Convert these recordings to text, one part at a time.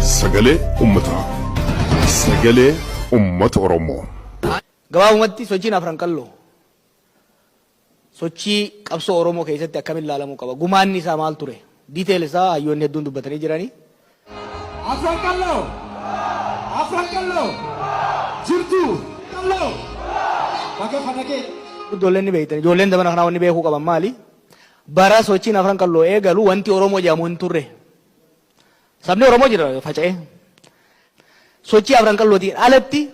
Sagalee Uummataa. Sagalee Uummata Oromoo. Gabaabumatti sochiin Afran Qalloo sochii qabsoo Oromoo keessatti akkamiin ilaalamuu qaba? Gumaanni isaa maal ture? Detail isaa hayyoonni hedduun dubbatanii jiranii. Afran Qalloo! Afran Qalloo! Jirtu! Qalloo! Baga kana geenye. Ijoolleen ni beektan. Ijoolleen zamana kanaa wanni beekuu qaban maali? Bara sochiin Afran Qalloo eegalu wanti Oromoo jedhamu hin turre. Sabni Oromoo jira faca'ee. Sochii Afran Qallootiin alatti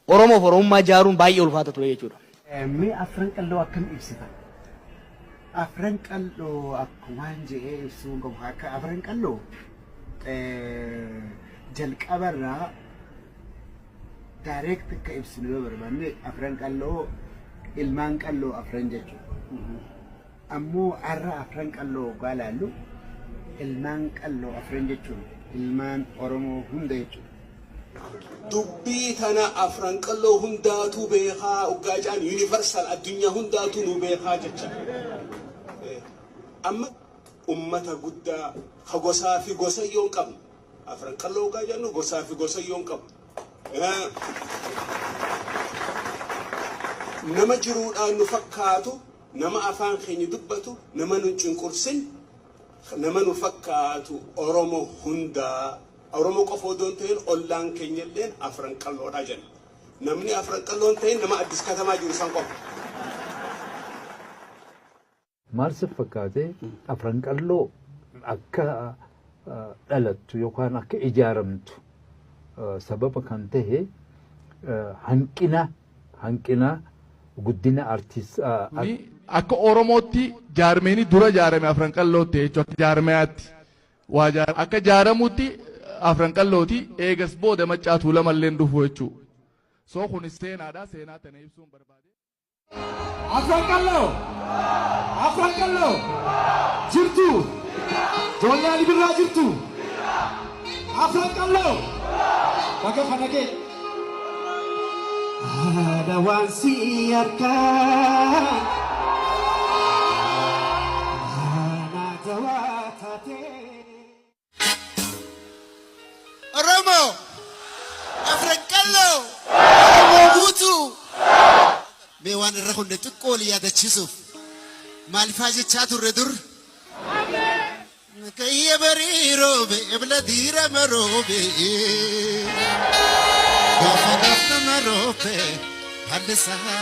Oromoof Oromummaa ijaaruun baay'ee ulfaata ture jechuudha. Mee Afran Qalloo akkam ibsita? Afran Qalloo akkumaan je'ee ibsuu hin qabu. Akka Afran Qalloo jalqabarraa direct akka ibsinu yoo barbaanne, Afran Qalloo ilmaan qalloo afran jechuudha. Ammoo har'a Afran Qalloo hoggaa laallu, ilmaan qalloo afran jechuun ilmaan Oromoo hunda jechuudha. Dubbii tana Afran Qalloo hundaatuu beekaa hoggaa ja'an, universal, addunyaa hundaatuu nu beekaa jecha. Amma ummata guddaa ka gosaa fi gosayyoo hin qabne. Afran Qalloo hoggaa jennu gosaa fi gosayyoo hin qabu. Nama jiruudhaan nu fakkaatu, nama afaan keenya dubbatu, nama nu cunqursin, nama nu fakkaatu, Oromo hundaa, Oromoo qofa odoo hin ta'in ollaan keenya illeen Afran Qalloodha jenna. Namni Afran Qalloo hin ta'in nama Addis Katamaa jiru san qofa. Maal si fakkaate, Afran Qalloo akka dhalattu yookaan akka ijaaramtu sababa kan ta'e hanqina guddina artiist Akka Oromootti jaarmeeni dura ijaarame Afran Qallootti jechuudha, akka jaarmeyaatti. Waa akka ijaaramutti Afran Qallooti, eegas booda Maccaa Tuulamallee dhufu jechuudha. So kun seenaadha, seenaa tana ibsuun barbaade. Afran Qalloo! Afran Qalloo! Jirtu! Ijoollee Ali Birraa jirtu! Afran Qalloo! Baga kana geenye. Haadha waan si harkaa Aanaa dawaa taatee. Oromoo! Afran Qalloo! Oromoo guutuu! Mee waan irra kunne xiqqoo wal yaadachiisuuf, maalifaa jechaa turre dur? Kayya barii roobe, ebla diirama roobe, gaafa gaaf nama roobe haalli isaa.